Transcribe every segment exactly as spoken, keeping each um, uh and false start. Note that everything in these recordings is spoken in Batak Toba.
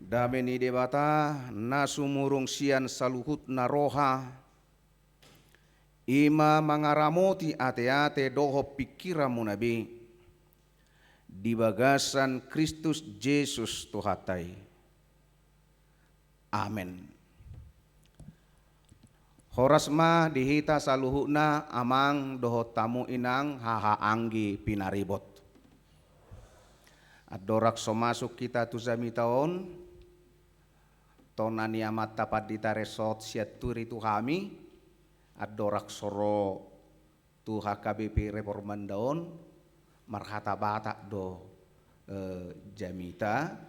Dame ni Debata, na sumurung sian saluhutna roha, i ma mangaramoti ateate dohot pingkiranmuna be, di bagasan Kristus Jesus Tuhanta i. Amen. Horas ma di hita saluhutna, amang dohot hamu inang, haha anggi pinaribot. Andorang so masuk hita tu jamita on, tona ni amanta pandita Resort Sianturi tu hami, andorang so ro tu H K B P Reformanda on, marhata Batak do, eh, jamita.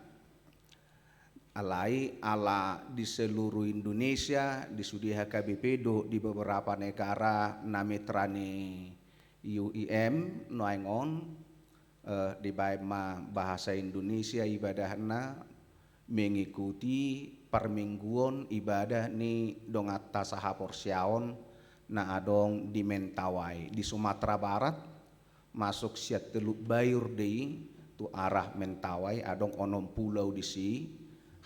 Alai ala di seluruh Indonesia, di sude H K B P dohot di beberapa negara na mitra ni U I M, nuaeng on, eh, dibaen ma bahasa Indonesia ibadahna, mengikuti parmingguon ibadah ni donganta sahaporseaon na adong di Mentawai, di Sumatera Barat, masuk sian Teluk Bayur do i tu arah Mentawai, adong onom pulau disi,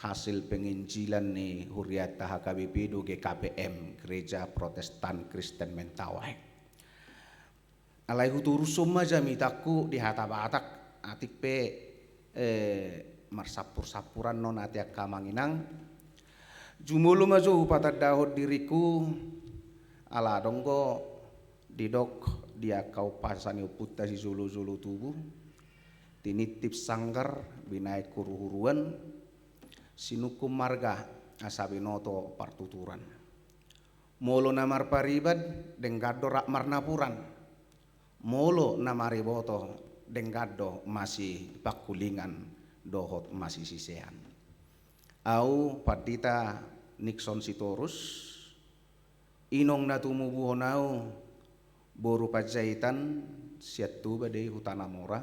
hasil penginjilan ni hurianta H K B P do G K P M, Gereja Protestan Kristen Mentawai. Alai huturushon ma jamitangku di hata Batak, atik pe, eh, marsampur-sampuran non ate angka amang inang. Jumolo ma jo hupatandahon diringku, ala adong do didok di angka umpasa ni ompunta sijolo-jolo tubu, tinitip sanggar, binahen huru-huruan, sinungkun marga, asa binoto partuturan. Molo na marpariban, denggan do rap marnapuran. Molo na mariboto, denggan do masipangkulingan dohot masisisean. Au Pandita Nixon Sitorus, inong na tumubuhon au, boru Panjaitan, sian Tuba do i, Huta Namora,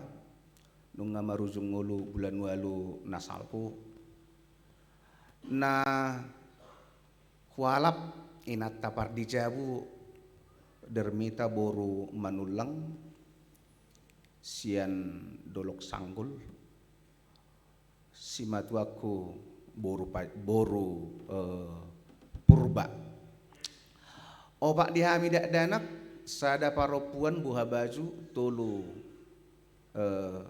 nunga marujung ngolu bulan ualu na salpu. Na hualap inanta pardijabu, Dermita boru Manullang, sian Dolok Sanggul, simatuangku boru Pa-, boru, eh, Purba. Opat di hami dakdanak, sada parompuan buhabaju, tolu, eh,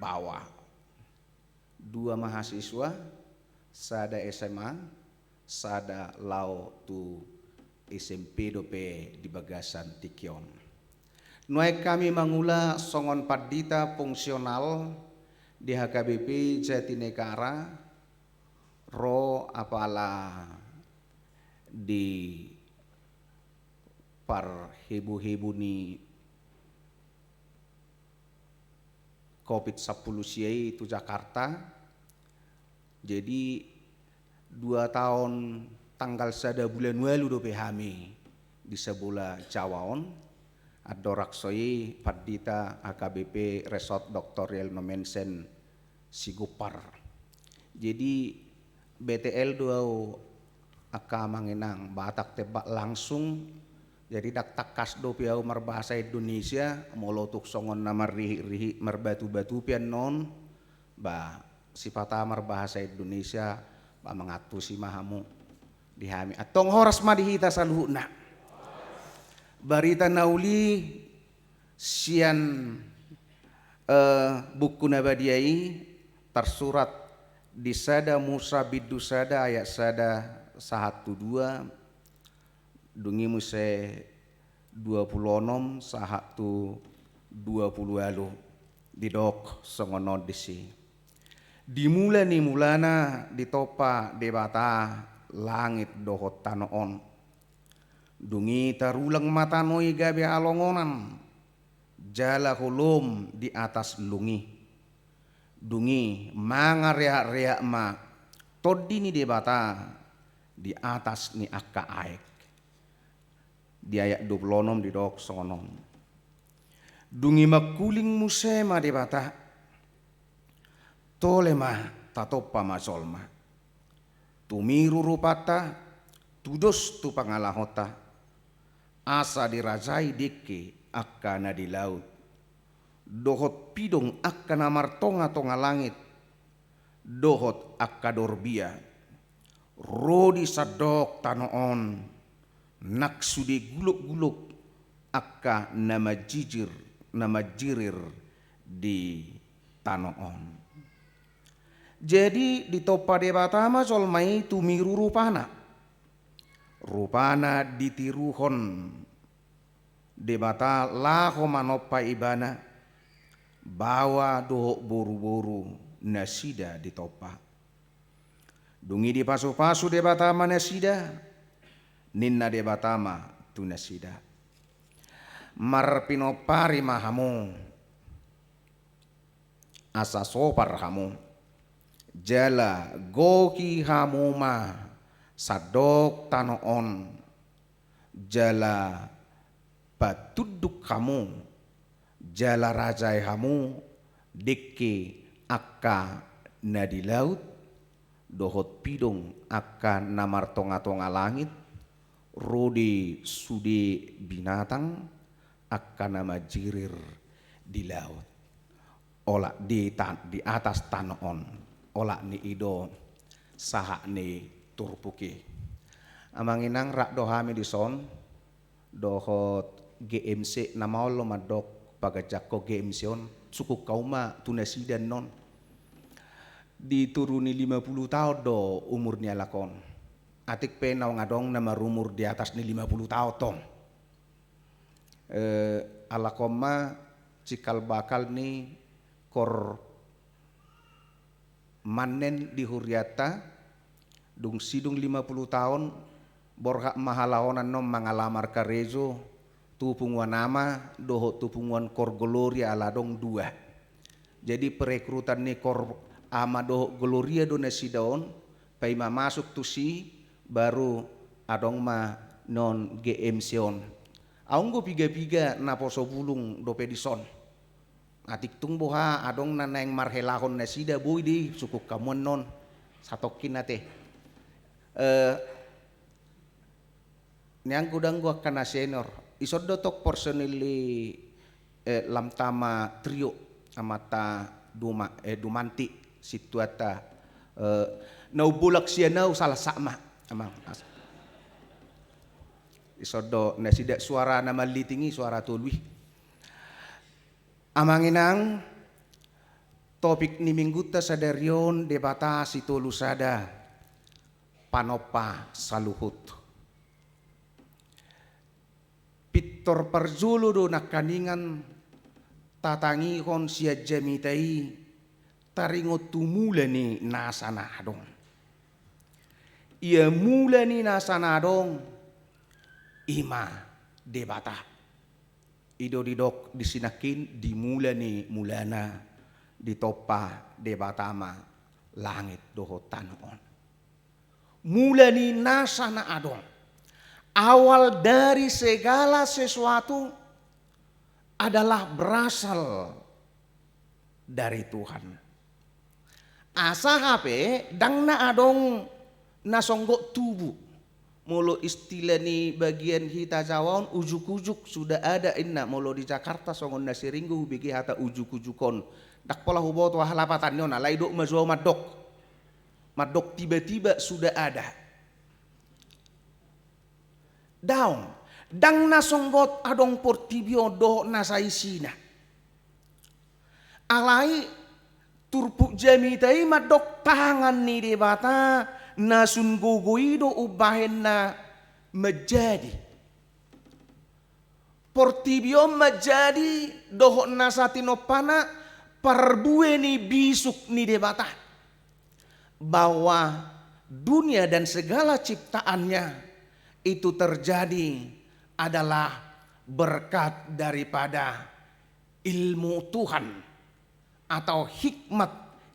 baoa. Dua mahasiswa, sada S M A, sada laho tu S M P dope di bagasan tingki on. Nuaeng hami mangula songon pandita fungsional di H K B P Jatinegara, ro apala di parhebohebo ni Covid sampulu sia i tu Jakarta. Jadi, dua taon tanggal sada bulan ualu dope hami di Sabola Jawa on. Andorang so i Pandita H K B P Resort Doktor Riel Nommensen Sigompar. Jadi, B T L do au angka amang inang, Batak tembak langsung. Jadi, ndang tangkas dope au marbahasa Indonesia, molo tung songon na marrihit-rihit, marbatu-batu pe annon, ba, sipata marbahasa Indonesia, ba, mangantusi ma hamu di hami. Antong horas ma di hita saluhutna. Barita na uli sian, eh, buku na badia i tarsurat di sada Musa bindu sada ayat sada sahat tu dua, dung i muse dua pulu onom sahat tu dua pulu ualu, didok songon on disi. Di mula ni mulana ditompa Debata langit dohot tano on. Dung i tarulang ma tano i gabe halongonan, jala holom di atas lung i. Dung i mangareak-reak ma Tondi ni Debata di atas ni angka aek. Di ayat dua pulu onom didok songon on. Dung i mangkuling muse ma Debata, tole ma, tatompa ma jolma. Tumiru rupanta, tudos tu pangalahonta, asa dirajai dengke angka na di laut, dohot pidong angka na martonga-tonga langit, dohot angka dorbia, ro di sandok tano on, nang sude gulok-gulok angka na manjijir, na manjirir di tano on. Jadi ditompa Debata ma jolma i tumiru rupana. Rupana ditiruhon Debata laho manompa ibana, baoa dohot boru-boru nasida ditompa. Dung i dipasu-pasu Debata ma nasida, ninna Debata ma tu nasida: Marpinompari ma hamu, asa sopar hamu, jala gohi hamu ma sandok tano on, jala patunduk hamu, jala rajai hamu dengke angka na di laut, dohot pidong angka na martonga-tonga langit, ro di sude binatang angka na manjirir di laut, olat di ta-, di atas tano on. Olat ni i do sahat ni turpuk i. Amang inang, rap do hami dison dohot G M C, na maol do mandok paganjangkon G M C on, sungkun hamu ma tu nasida annon. Di toru ni lima puluh taon do umur ni halak on. Atik pe naung adong na marumur di atas ni lima puluh taon tong. Eh, halak on ma cikal bakal ni kor manen di hurianta, dung sidung lima puluh taon, borhat ma halak on annon mangalamar karejo tu punguan Ama dohot tu punguan Kor Gloria, ala adong dua. Jadi perekrutan ni Kor Ama dohot Gloria do nasida on, paima masuk tusi, baru adong ma non G M C on. Aung do piga-piga naposo bulung dope dison. Atik tung boha adong na naeng marhelahon nasida, boi do i, sungkun hamu annon. Satongkin ate. Eh, nian godang do angka na senior. Ison do tong personil ni, eh, Lamtama Trio, amanta Duma-, eh, Dumanti, sintuanta, eh, na umbolak sian au salah sak ma, amang. As-, ison do nasida suara na malliting i, suara tolu i. Amang inang, topik ni minggunta sadari on Debata Sitolu Sada, panompa saluhut. Pintor parjolo do nangkaningan tatangihon sian jamita i taringot tu mula ni nasa na adong. Ia mula ni nasa na adong, i ma Debata. I do didok di si nangkin, di mula ni mulana ditompa Debata ma langit dohot tano on. Mula ni nasa na adong. Awal dari segala sesuatu adalah berasal dari Tuhan. Asa hape ndang na adong na songgot tubu. Molo istilah ni bagian hita Jawa on, ujuk-ujuk sudah ada, inna. Molo di Jakarta songon na sering do hubege hata ujuk-ujuk on. Ndang pola huboto aha lapatan ni on, alai dok ma jo au mandok. Mandok tiba-tiba sudah ada. Daong, ndang na songgot adong portibi on dohot na saisina. Alai turpuk jamita i mandok tangan ni Debata na sun gogo i do umbahen na manjadi. Portibi on manjadi dohot nasa tinompana parbue ni bisuk ni Debata, bahwa dunia dan segala ciptaannya itu terjadi adalah berkat daripada ilmu Tuhan atau hikmat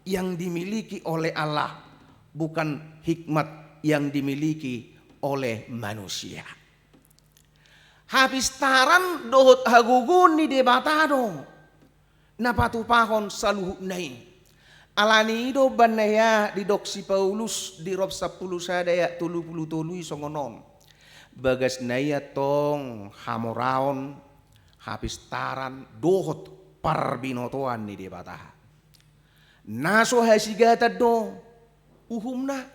yang dimiliki oleh Allah, bukan hikmat yang dimiliki oleh manusia. Hapistaran dohot hagogoon ni Debata do na patupahon saluhutna i. Alani i do umbahen na hea didok si Paulus di Rom sampulu sada ayat tolu pulu tolu i songon on: Bagasna i antong hamoraon, hapistaran dohot parbinotoan ni Debata. Na so hasigatan do uhumna,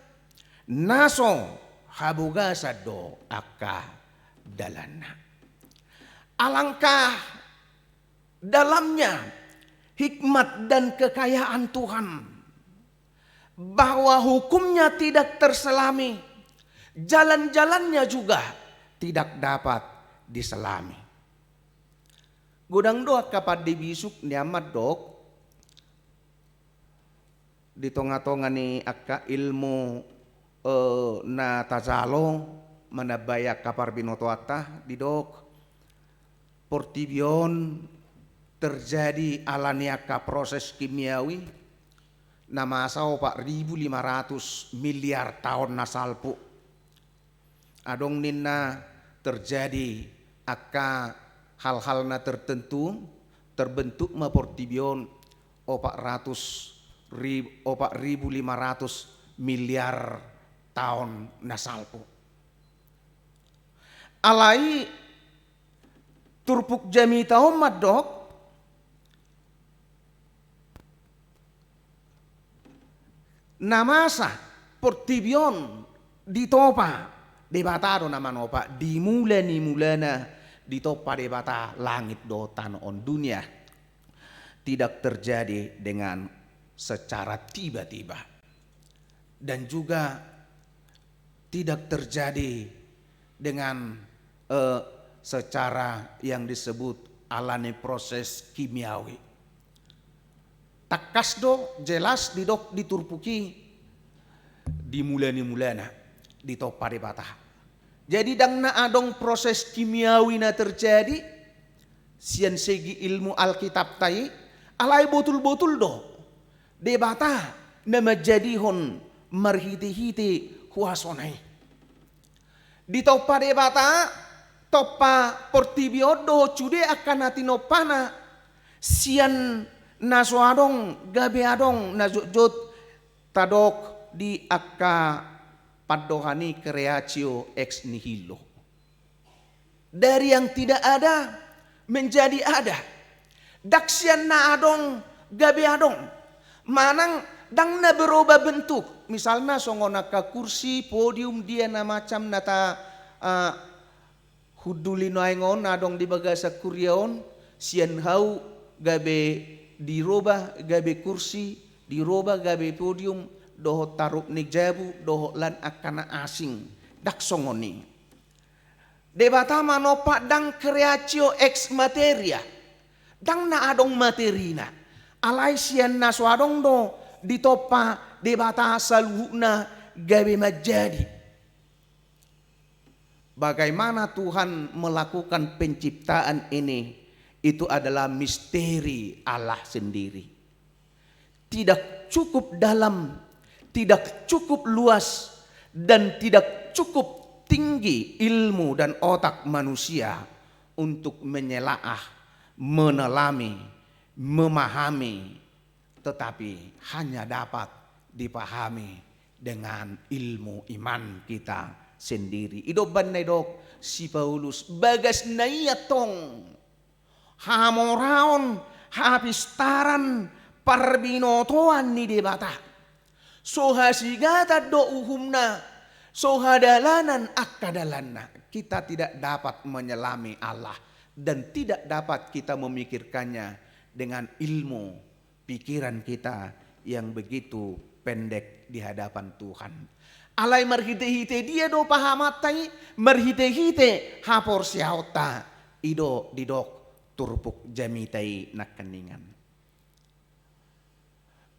na so habogasan do angka dalanna. Alangkah dalamnya hikmat dan kekayaan Tuhan, bahwa hukum-Nya tidak terselami, jalan-jalan-Nya juga tidak dapat diselami. Godang do angka pande bisuk nian mandok di tonga-tonga ni angka ilmu, eh, na tajalo manambai angka parbinotoanta, didok portibi on terjadi ala ni angka proses kimiawi na masa opat ribu lima ratus miliar taon na salpu. Adong ninna terjadi angka hal-hal na tertentu, terbentuk ma portibi on opat ratus ri-, opat ribu lima ratus miliar taon na salpu. Alai turpuk jamita on mandok, na masa portibi on ditompa Debata do na manopa, di mula ni mulana ditompa Debata langit dohot tano on, dunia, tidak terjadi dengan secara tiba-tiba dan juga tidak terjadi dengan, eh, secara yang disebut ala ni proses kimiawi. Tangkas do, jelas didok di turpuk i, di mula ni mulana ditompa Debata. Jadi ndang na adong proses kimiawi na terjadi sian segi ilmu Alkitabta i, alai botul-botul do Debata na manjadihon marhite-hite huasoNa i. Ditompa Debata, tompa portibi on dohot sude angka na tinompaNa, sian na so adong gabe adong, na jotjot tadok di angka pandohan i creatio ex nihilo. Dari yang tidak ada menjadi ada. Ndang sian na adong gabe adong. Manang ndang na berubah bentuk. Misalna songon angka kursi, podium, dia na macam na ta, eh, hunduli nuaeng on na adong di bagasan huria on, sian hau gabe dirobah gabe kursi, dirobah gabe podium, dohot tarup ni jabu, dohot lan angka na asing. Ndang songon i. Debata manompa ndang creatio ex materia, ndang na adong materina. Alai sian na so adong do ditompa Debata saluhutna gabe manjadi. Bagaimana Tuhan melakukan penciptaan ini, itu adalah misteri Allah sendiri. Tidak cukup dalam, tidak cukup luas, dan tidak cukup tinggi ilmu dan otak manusia untuk menyelaah, menelami, memahami, tetapi hanya dapat dipahami dengan ilmu iman kita sendiri. I do umbahen na didok si Paulus, bagas na i antong hamoraon, hapistaran, parbinotoan ni Debata. So hasigatan do uhumna, so hadalanan angka dalanna. Kita tidak dapat menyelami Allah dan tidak dapat kita memikirkannya dengan ilmu pikiran kita yang begitu pendek di hadapan Tuhan. Alai marhite-hite dia do pahamanta i? Marhite-hite haporseaonta. I do didok turpuk jamita i nangkiningan.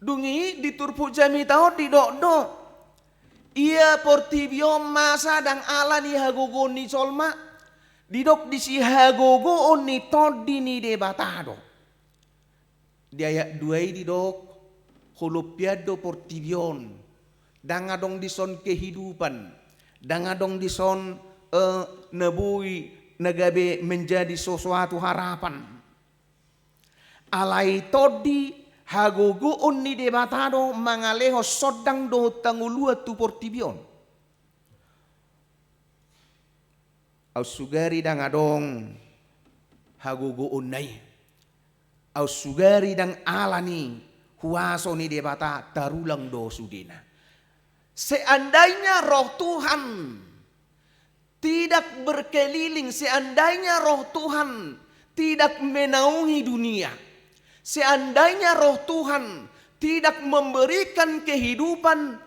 Dung i di turpuk jamita on didok do, ia portibi on masa ndang ala ni hagogoon ni jolma, didok disi hagogoon ni Tondi ni Debata do. Di ayat dua i didok, holompian do portibi on, ndang adong dison kehidupan, ndang adong dison, eh, na boi na gabe menjadi sesuatu harapan. Alai Tondi, hagogoon ni Debata do mangalehon sondang dohot hangoluan tu portibi on. Aut sugari ndang adong hagogoonna i. Aut sugari ndang ala ni kuaso ni Debata tarulang do sudena. Seandainya Roh Tuhan tidak berkeliling, seandainya Roh Tuhan tidak menaungi dunia, seandainya Roh Tuhan tidak memberikan kehidupan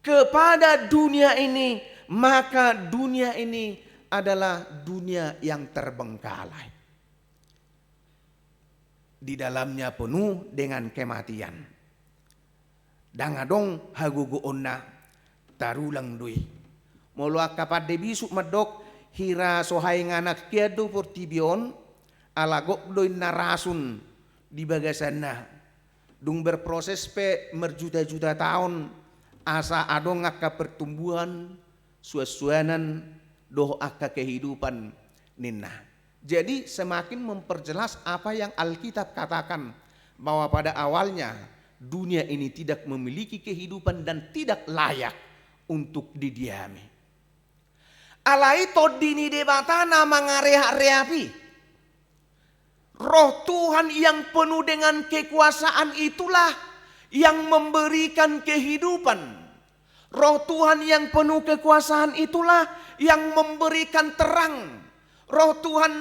kepada dunia ini, maka dunia ini adalah dunia yang terbengkalai. Di dalamnya penuh dengan kematian. Ndang adong hagogoonna, tarulang do i. Molo angka pande bisuk mandok, hira so hainganan hian do portibi on, ala gok do inna rasun di bagasanna. Dung berproses pe marjuta-juta taon, asa adong angka pertumbuhan, suan-suanan, dohot angka kehidupan ninna. Jadi, semakin memperjelas apa yang Alkitab katakan, bahwa pada awalnya dunia ini tidak memiliki kehidupan dan tidak layak untuk didiami. Alai Tondi ni Debata na mangarehak-rehapi. Roh Tuhan yang penuh dengan kekuasaan itulah yang memberikan kehidupan. Roh Tuhan yang penuh kekuasaan itulah yang memberikan terang. Roh Tuhan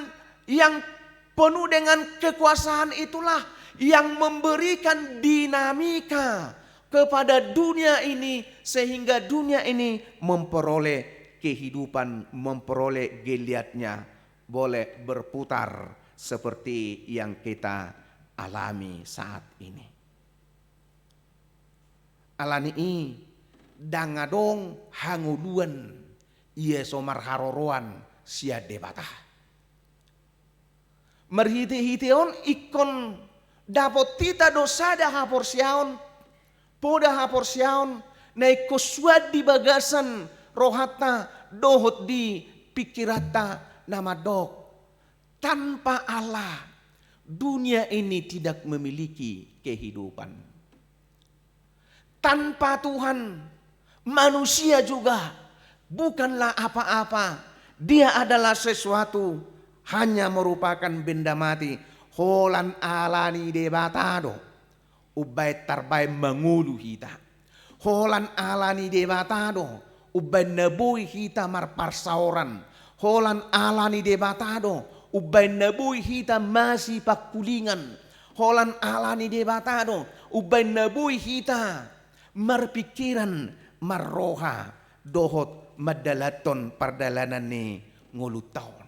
yang penuh dengan kekuasaan itulah yang memberikan dinamika kepada dunia ini, sehingga dunia ini memperoleh kehidupan, memperoleh geliatnya, boleh berputar seperti yang kita alami saat ini. Ala ni i, ndang adong hangoluan ia so marharoroan sian Debata. Marhite-hite on ingkon dapot hita do sada haporseaon, poda haporseaon, na ingkon suan di bagasan rohanta dohot di pingkiranta na mandok. Tanpa Allah, dunia ini tidak memiliki kehidupan. Tanpa Tuhan, manusia juga bukanlah apa-apa. Dia adalah sesuatu, hanya merupakan benda mati. Holan ala ni Debata do umbaen tarbaen mangolu hita. Holan ala ni Debata do umbaen na boi hita marparsaoran. Holan ala ni Debata do umbaen na boi hita masipangkulingan. Holan ala ni Debata do umbaen na boi hita marpingkiran, marroha, dohot mandalanhon pardalanan ni ngolunta on.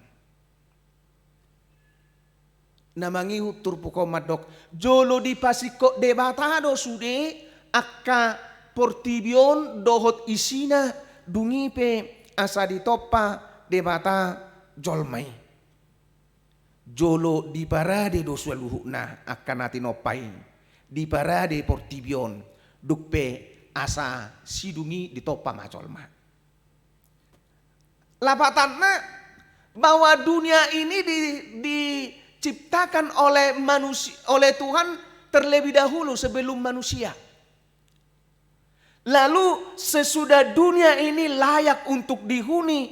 Na mangihut turpuk on mandok, jolo dipasingkop Debata do sude angka portibi on dohot isina, dung i pe asa ditompa Debata jolma i. Jolo diparade do saluhutna angka na tinompa i, diparade portibi on, dung pe asa sidung i ditompa ma jolma. Lapatanna, bahwa dunia ini di-, diciptakan oleh manusi-, oleh Tuhan terlebih dahulu sebelum manusia. Lalu sesudah dunia ini layak untuk dihuni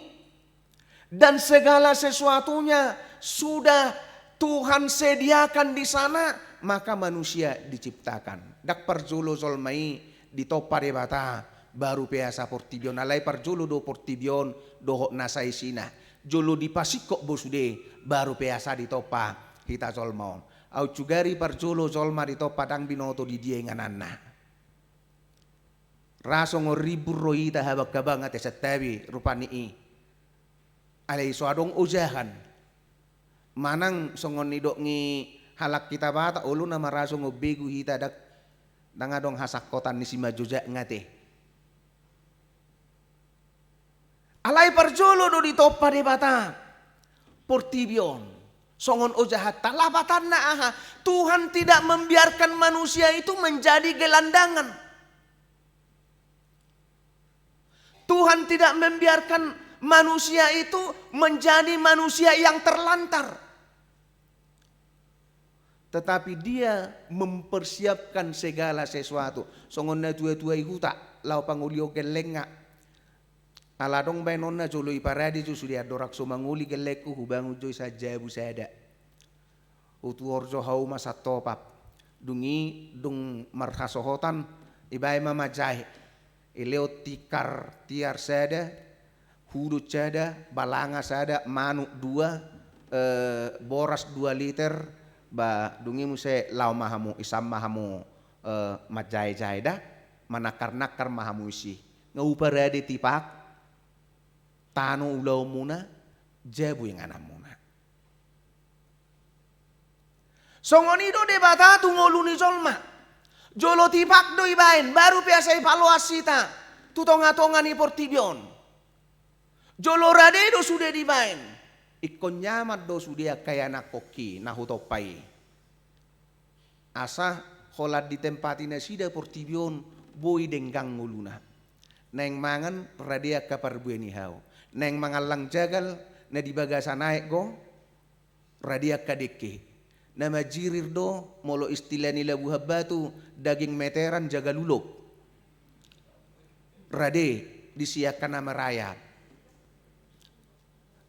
dan segala sesuatunya sudah Tuhan sediakan di sana, maka manusia diciptakan. Ndang parjolo jolma i ditompa Debata, baru pe asa portibi on. Alai parjolo do portibi on dohot nasa isina. Jolo dipasingkop do sude, baru pe asa ditompa hita jolma on. Aut sugari parjolo jolma ditompa, ndang binoto di dia ingananna. Ra songon rimbun ro hita habang-habang ate santabi rupani i. Alai so adong ojahan. Manang songon nidok ni halak hita Batak, olo nama ra songon begu hita, ndang, ndang adong hasangkotan ni simanjojak nga ate. Alai parjolo do ditompa Debata portibi on songon ojahanta. Lapatanna aha? Tuhan tidak membiarkan manusia itu menjadi gelandangan. Tuhan tidak membiarkan manusia itu menjadi manusia yang terlantar. Tetapi Dia mempersiapkan segala sesuatu. Songon natua-tua i huta, laho pangolihon gellengna. Ala adong baenonna, jolo iparade jo sude, andorang so mangoli gellengku, hubangun jo i sian jabu sada. Hutuhor jo hauma santopap. Dung i dung marhasohotan, ibaen ma manjae. Ilehon tikar tiar sada, hudon sada, balanga sada, manuk dua, eh, boras dua liter, ba dung i muse laho ma hamu, isan ma hamu, eh, manjae-jae da, manangkar-nangkar ma hamu isi. Nga huparade tipak, tano ulaonmuna, jabu ingananmuna. Songon i do Debata tu ngolu ni jolma. Jolo tipak do ibaen, baru pe asa ipaloas hita tu tonga-tonga ni portibi on. Jolo rade do sude dibaen. Ingkon nyaman do sude angka ianakhonki na hutompa i. Asa holan ditempati nasida portibi on, boi denggan ngoluna. Naeng mangan rade angka parbue ni hau. Naeng mangallang jagal na di bagasan aek do, rade angka dengke. Na manjirir do, molo istilah ni Labuhan Batu, daging meteran jagal ulok. Rade disi angka na marayat.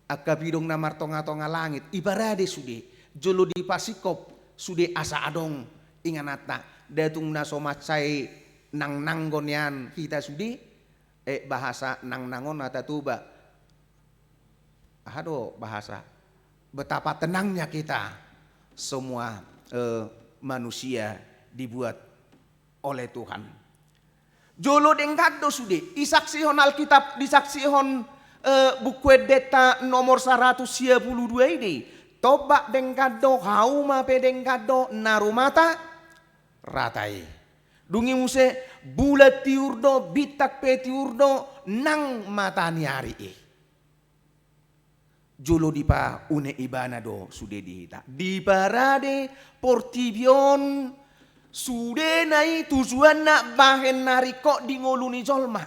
Angka pidong na martonga-tonga langit, iparade sude, jolo dipasingkop sude asa adong ingananta. Nda tung na so mansai nangnang do nian hita sude, eh, bahasa nangnang on hata Toba. Aha do bahasa? Betapa tenangnya kita semua, eh, manusia dibuat oleh Tuhan. Jolo denggan do sude, isaksihon Alkitab, disaksihon, eh, Buku Endenta nomor saratus sia pulu dua i do i, tombak denggan do, hauma pe denggan do, na rumata rata i. Dung i muse, bulan tiur do, bintang pe tiur do, nang mata ni ari i. Jolo dipaune ibana do sude di hita. Diparade portibi on, sudena i tujuanna bahen na ringkot di ngolu ni jolma.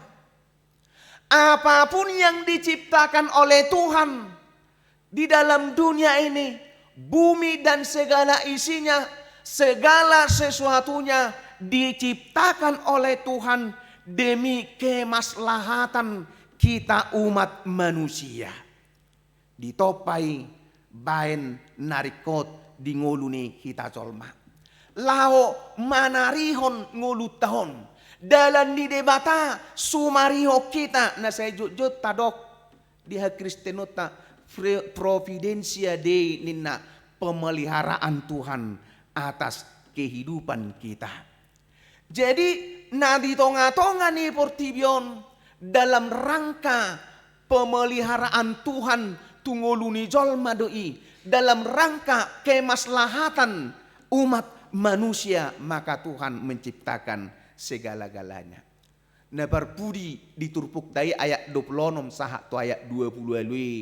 Apapun yang diciptakan oleh Tuhan di dalam dunia ini, bumi dan segala isinya, segala sesuatunya diciptakan oleh Tuhan demi kemaslahatan kita umat manusia. Ditompa i baen na ringkot di ngolu ni hita jolma. Laho manarihon ngolunta on. Dalan ni Debata sumarihon hita na sai jotjot tadok di hakristenonta, fre-, providentia Dei ninna, pemeliharaan Tuhan atas kehidupan kita. Jadi, na di tonga-tonga ni portibi on, dalam rangka pemeliharaan Tuhan tu ngolu ni jolma do i, dalam rangka kemaslahatan umat manusia, maka Tuhan menciptakan segala-galanya. Na parpudi di turpukta i ayat dua pulu onom sahat tu ayat dua pulu ualu i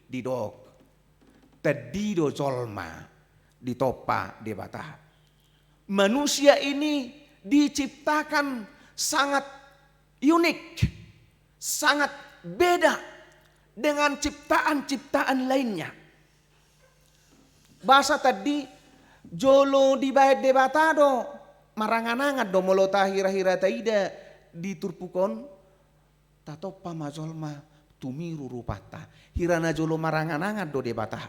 didok, tandi do jolma ditompa Debata. Manusia ini diciptakan sangat unik, sangat beda dengan ciptaan-ciptaan lainnya. Bahasa tandi, jolo dibaen Debata do, marangan-angan do molo tahira-hira taida di turpuk on, tatompa ma jolma tumiru rupanta. Hira na jolo marangan-angan do Debata.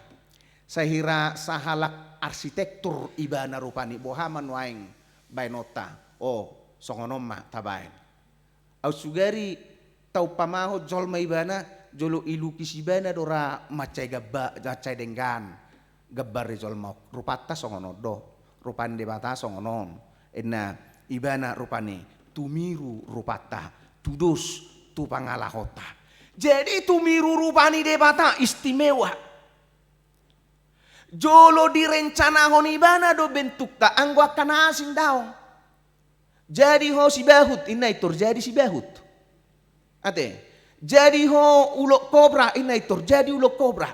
Sai hira sahalak arsitektur ibana rupani, boha ma nuaeng baenonta. O, songon on ma tabaen. Au sugari taumpamahon jolma ibana, jolo ilukis ibana do ra mansai gamba-, mansai denggan gambar ni jolma on. Rupanta songon on do, rupa ni Debata songon on. Inna ibana rupani tumiru rupanta, tudos tu pangalahonta. Jadi tumiru rupa ni Debata istimewa. Jolo direncanahon ibana do bentukta, anggo angka na asing daong. Jadi ho sibahut, inna intor jadi sibahut. Ate. Jadi ho ulok kobra, inna intor jadi ulok kobra.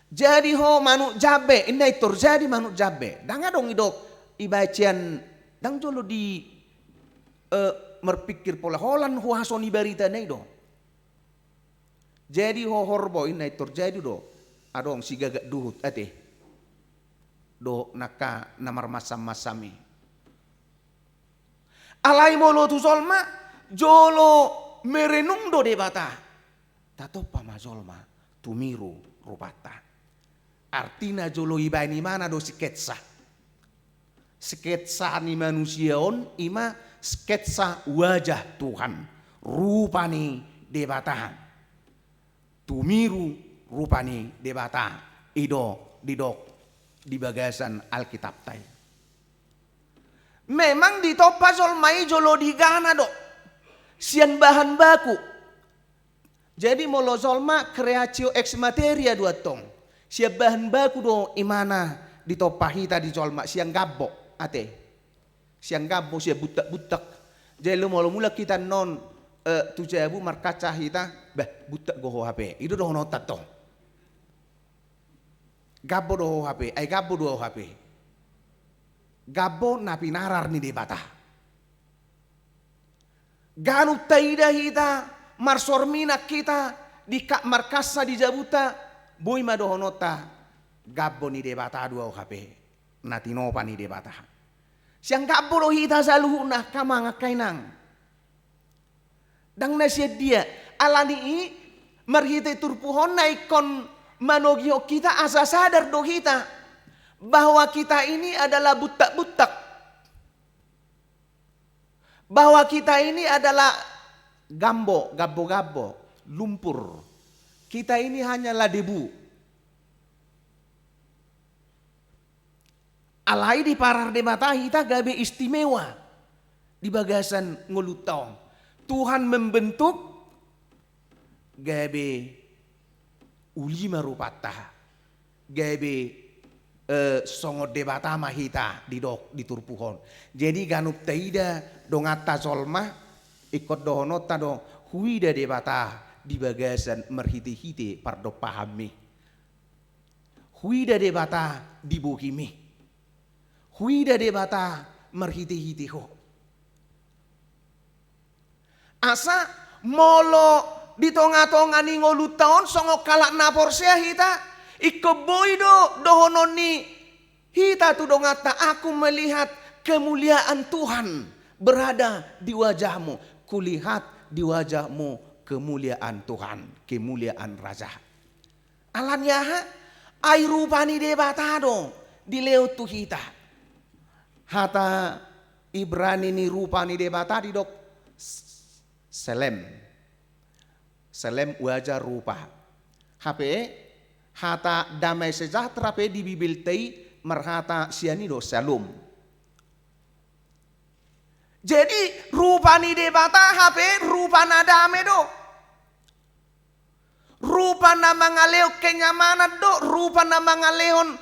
Jadi ho manuk jambe, inna intor jadi manuk jambe. Ndang adong idok ibaen sian, ndang jolo di, eh, marpingkir pola holan huaso ni barita na i do. Jadi ho horbo, inna intor jadi do. Adong sigagak duhut, ate. Dohot nangka na marmansam-mansam i. Alai molo tu jolma, jolo merenung do Debata. Tatompa ma jolma tumiru rupanta. Artina jolo ibaen ibana do sketsa. Sketsa ni manusia on ima sketsa wajah Tuhan, rupa ni Debata. Tumiru rupa ni Debata, i do didok di bagasan Alkitabta i. Memang ditompa jolma i jolo digana do sian bahan baku. Jadi molo jolma creatio ex materia do antong, sian bahan baku do imana ditompa hita di jolma, sian gambo, ate. Sian gambo, sian buntak-buntak. Jadi molo mulak hita annon, eh, tu jabu markaca hita, bah, buntak do ho hape. I do dohononta antong. Gambo do ho hape, ai gambo do au hape. Gambo na pinarar ni Debata. Ganup taida hita, marsorminak hita, dikkat markassa di jabuta, boi ma dohononta, gambo ni Debata do au hape, na tinopa ni Debata. Sian gambo do hita saluhutna, angka amang, angka inang. Ndang na sian dia, alani i marhite turpuk on na ingkon manogihon hita asa sadar do hita bahwa kita ini adalah buntak-buntak. Bahwa kita ini adalah gambo, gambo-gambo, lumpur. Kita ini hanyalah debu. Alai diparar Debata hita gabe istimewa di bagasan ngolunta on. Tuhan membentuk gabe uli ma rupanta, gabe, eh, songon Debata ma hita didok di turpuk on. Jadi ganup taida donganta jolma, ingkon dohononta do, huida Debata di bagasan marhite-hite pardompahanmi. Huida Debata di bohimi. Huida Debata marhite-hite ho. Asa molo di tonga-tonga ni ngolunta on songon halak na porsea hita, ingkon boi do dohonon ni hita tu donganta, "Aku melihat kemuliaan Tuhan berada di wajahmu, kulihat di wajahmu kemuliaan Tuhan, kemuliaan Raja." Alani aha? Ai rupa ni Debata do dilehon tu hita. Hata Ibrani ni rupa ni Debata didok s-, selem. Selem wajah, rupa. Hape hata damai sejahtera pe di Bibelta i marhata sian i do, syalom. Jadi rupa ni Debata hape rupa na dame do. Rupa na mangalehon kenyamanan do, rupa na mangalehon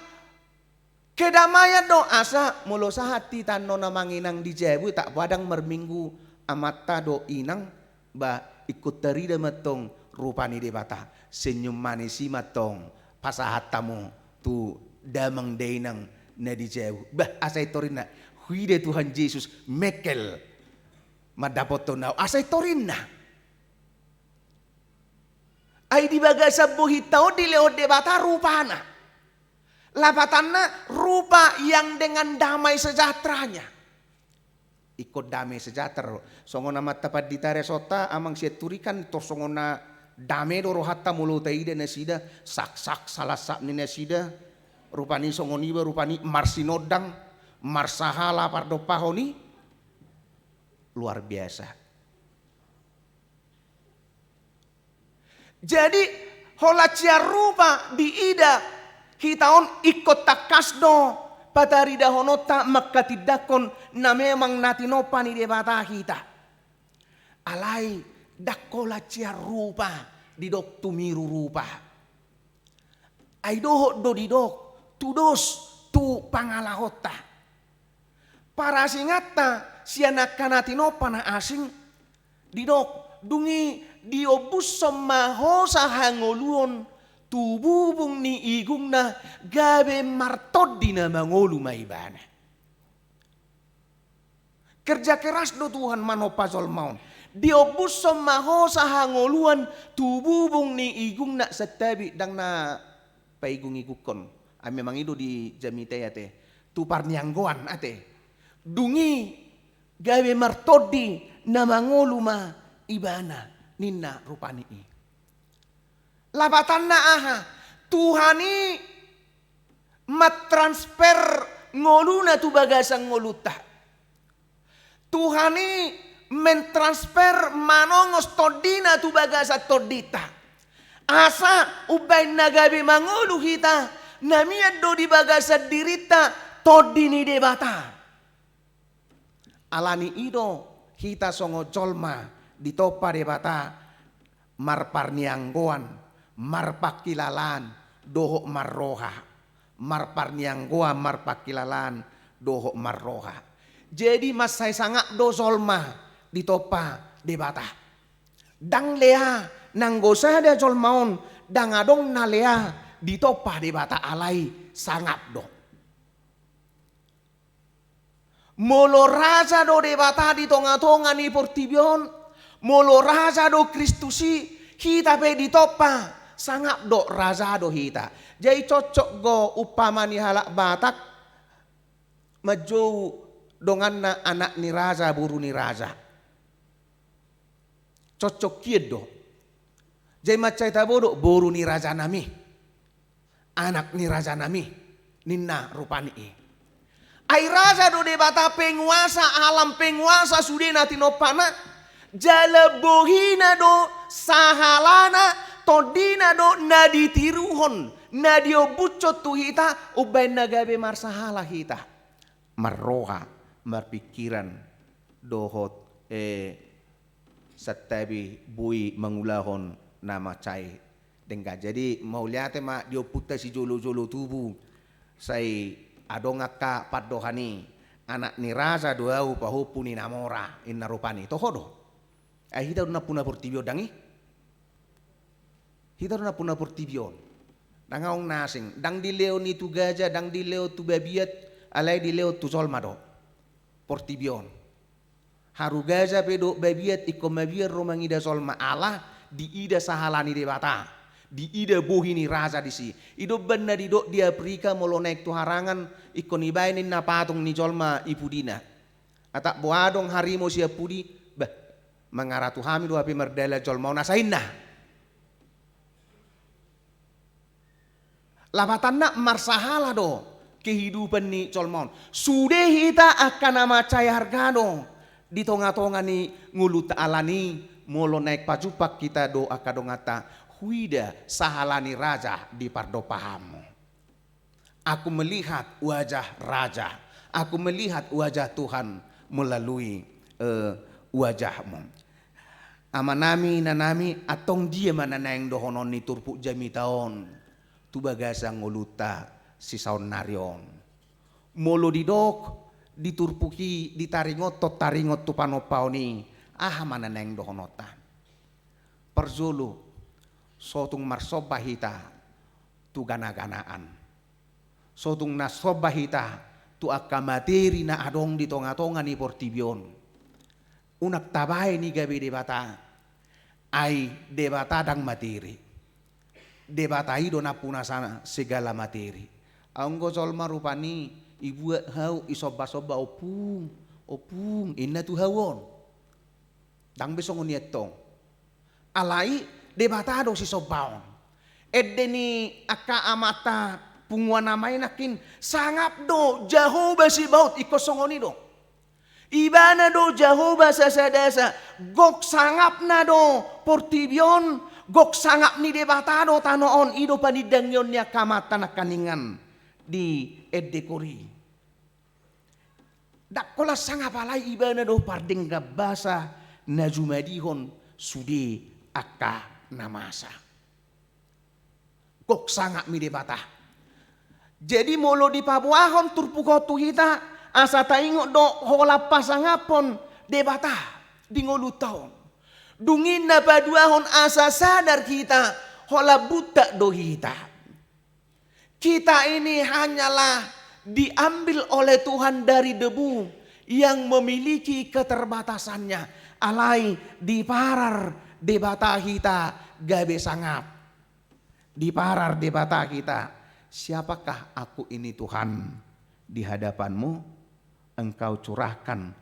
kedamaian do, asa molo sahat hita annon amang inang di jabu, tak padang marminggu amanta dohot inang, ba ingkon tarida ma antong rupa ni Debata, senyum manis i ma antong pasahat hamu tu damang dainang na di jabu. Bah, asa i torinna, huida Tuhan Jesus, mengkel mandapothon au, asa i torinna. Ai di bagasan bohinta on dilehon Debata rupana. Lapatanna rupa yang dengan damai sejahteranya. Ingkon damai sejahtera do. Songon amanta pandita resonta, amang Sianturi kan tor songon na dame do rohanta molo taida nasida, saksak salasap ni nasida, rupani songon iba, rupani marsinondang, marsahala pardompahon i, luar biasa. Jadi holan sian rupa diida hita on, ingkon tangkas do pataridahononta mangkatindangkon na memang na tinompa ni Debata hita. Alai ndang holan sian rupa didok tumiru rupa. Ai dohot do didok tudos tu pangalahonta. Parasinganta sian angka na tinompa na asing didok, dung i diombushon ma hosa hangoluon tu bubung ni igungna, gabe martondi na mangolu ma ibana. Kerja keras do Tuhan manompa jolma on. Diombushon ma hosa hangoluan tu bubung ni igungna, santabi ndang na paigung-igungkon. Ai memang i do di jamita i ate. Tu parnianggoan ate. Dung i gabe martondi na mangolu ma ibana, ninna rupani i. Lapatanna aha? Tuhan i mantransfer ngoluna tu bagasan ngolunta. Tuhan i mentransfer, manongos tondina tu bagasan tondinta. Asa umbaen na gabe mangolu hita, na mian do di bagasan dirinta Tondi ni Debata. Ala ni i do hita songon jolma ditompa Debata marparnianggoan, marpangkilalaan, dohot marroha. Marparnianggoan, marpangkilalaan, dohot marroha. Jadi mansai sangap do jolma ditompa Debata. Ndang lea, nanggo sada jolma on, ndang adong na lea ditompa Debata, alai sangap do. Molo raja do Debata di tongatonga ni portibi on, molo raja do Kristus i, hita pe ditompa, sangap do raja do hita. Jadi cocok do umpama ni halak Batak, manjou donganna anak ni raja, boru ni raja. Cocok hian do. Jadi mansai tabo do boru ni rajanami, anak ni rajanami, ninna rupani i. Ai raja do Debata, penguasa alam, penguasa sude na tinompana. Jala bohina do sahalana, tondina do na ditiruhon, na diombushon tu hita, umbaen na gabe marsahala hita. Marroha, marpingkiran, dohot, eh, santabi boi mangulahon na mansai denggan. Jadi mauliate ma di ompunta sijolojolo tubu, sai adong angka pandohan i, anak ni raja do ahu, pahompu ni na mora, inna rupani. Toho do. Ai hita do nampuna portibi on, ndang i? Hita do nampuna portibi on. Ndang adong na asing. Ndang dilehon i tu gaja, ndang dilehon tu babiat, alai dilehon tu jolma do portibi on. Haru gaja pe dohot babiat ingkon mabiar do mangida jolma, ala diida sahala ni Debata, diida bohi ni raja disi. I do umbaen na didok di Afrika, molo naeng tu harangan ingkon dibaen ninna patung ni jolma i pudina. Atap boha adong harimau sian pudi, bah, mangaratu hami do hape mardalan jolma on, asa inna. Lapatanna marsahala do kehidupan ni jolma on. Sude hita angka na mansai arga do di tongatonga ni ngolunta, ala ni i molo naeng pajumpang hita dohot angka donganta, huida sahala ni raja di pardompahanmu. Aku melihat wajah raja, aku melihat wajah Tuhan melalui, eh, wajahmu. Amanami, inanami, antong dia ma na naeng dohonon ni turpuk jamita on tu bagasan ngolunta sisaonnari on? Molo didok di turpuk i, ditaringothon taringot tu panompaon i, aha ma na naeng dohononta? Parjolo, so tung marsomba hita tu ganaganaan. So tung marsomba hita tu angka materi na adong di tongatonga ni portibi on. Unang tabaen i gabe debata, ai Debata ndang materi. Debata i do nampuna sa-, segala materi. Anggo jolma rupani ibuat hau, isombasomba, "Ompung, ompung," inna tu hau on. Ndang be songon i antong. Alai Debata do sisombaon. Ende ni angka amanta punguan ama i nangkin, sangap do Jahowa Zebaot, ingkon songon i do. Ibana do Jahowa sasadasa, gok sangapna do portibi on, gok sangap ni Debata do tano on, i do panindangion ni angka amanta nangkiningan di ende kori. Ndang holan sangap, alai ibana do pardenggan basa na jumadihon sude angka na masa. Gok sangap ni Debata. Jadi molo dipaboahon turpuk on tu hita, asa taingot do holan pasangaphon Debata di ngolunta on. Dung i na paduahon asa sadar hita, holan buntak do hita. Kita ini hanyalah diambil oleh Tuhan dari debu yang memiliki keterbatasannya. Alai diparar Debata hita gabe sangap. Diparar Debata hita, "Siapakah aku ini, Tuhan, di hadapan-Mu? Engkau curahkan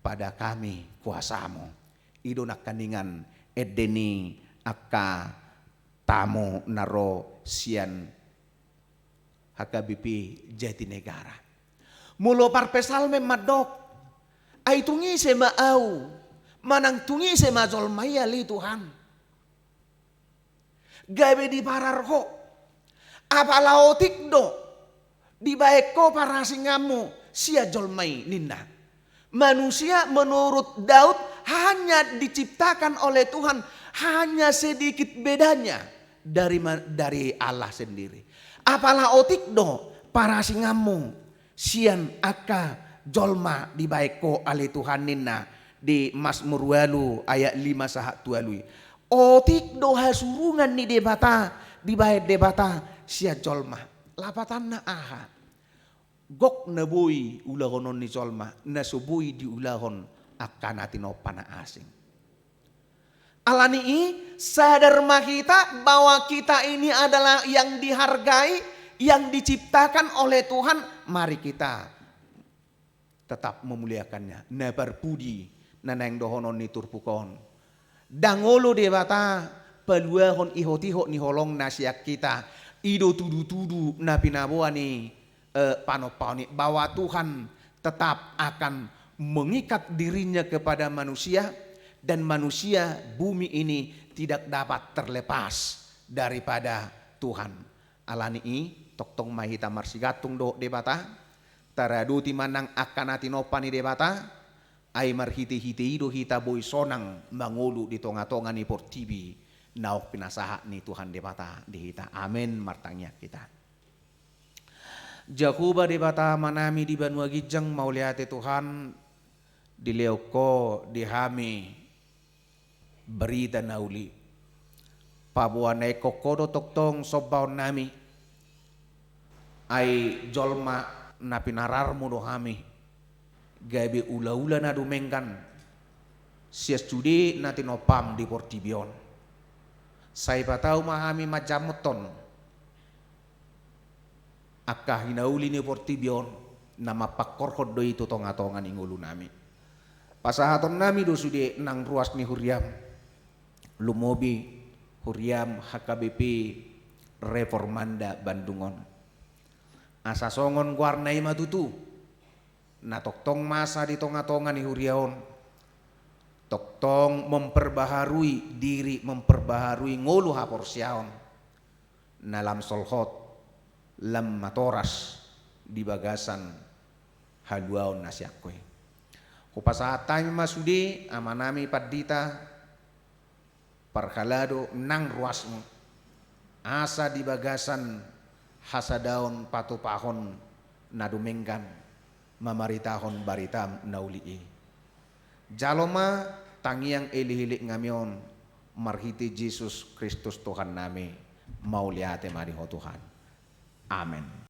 pada kami kuasa-Mu." I do nangkiningan ende ni angka tamu na ro sian H K B P Jatinegara. Molo parpsalmen mandok, ai tung ise ma au, manang tung ise ma jolma i ale Tuhan? Gabe diparar ho. Apala otik do dibaen ho parasinganmu sian jolma i ninna. Manusia menurut Daud hanya diciptakan oleh Tuhan, hanya sedikit bedanya dari ma-, dari Allah sendiri. Apala otik do parasinganmu sian angka jolma dibaen ho ale Tuhan ninna di Masmur ualu ayat lima sahat tu ualu i. Otik do hasurungan ni Debata dibaen Debata sian jolma. Lapatanna aha? Gok na boi ulahonon ni jolma, na so boi diulahon angka na tinompa na asing. Alani i, sadar ma hita bahwa kita ini adalah yang dihargai, yang diciptakan oleh Tuhan. Mari kita tetap memuliakan-Nya. Na parpudi na naeng dohonon ni turpuk on. Ndang olo Debata paluahon ihot-ihot ni holongna sian hita. I do tudu-tudu na pinaboa ni, eh, panompaon i, bahwa Tuhan tetap akan mengikat dirinya kepada manusia, dan manusia bumi ini tidak dapat terlepas daripada Tuhan. Alani i, tongtong ma hita marsigantung dohot Debata, taradoti ma nang angka na tinompa ni Debata, ai marhite-hite i do hita boi sonang mangolu di tonga-tonga ni portibi naung pinasahat ni Tuhan Debata di hita. Amen. Martangiang hita. Jahowa Debata Amanami di banua ginjang, mauliate Tuhan, dilehon Ho di hami berita na uli. Paboa na ingkon Ho do tongtong sombaonnami. Ai jolma na pinararmu do hami, gabe ula-ula na dumenggan sian sude na tinompam di portibi on. Sai patau ma hami manjamothon angka hinauli ni portibi on, na mampangkorhon do i tu tonga-tonga ni ngolunami. Pasahatonnami do sude nang ruas ni huriam, lumobi huriam H K B P Reformanda Bandung on. Asa songon goarna i ma tutu, na tongtong masa di tonga-tonga ni huria on, tongtong memperbaharui diri, memperbaharui ngolu haporseaon, na lam solhot, lam matoras di bagasan haluaon na sian Ho i. Hupasahat hami ma sude amanami pandita, parhalado nang ruasmu, asa di bagasan hasadaon patupahon na dumenggan mamaritahon baritam na uli i. Jalo ma tangiang elekelek nami on marhite Jesus Kristus Tuhannami. Mauliate ma di Ho Tuhan. Amen.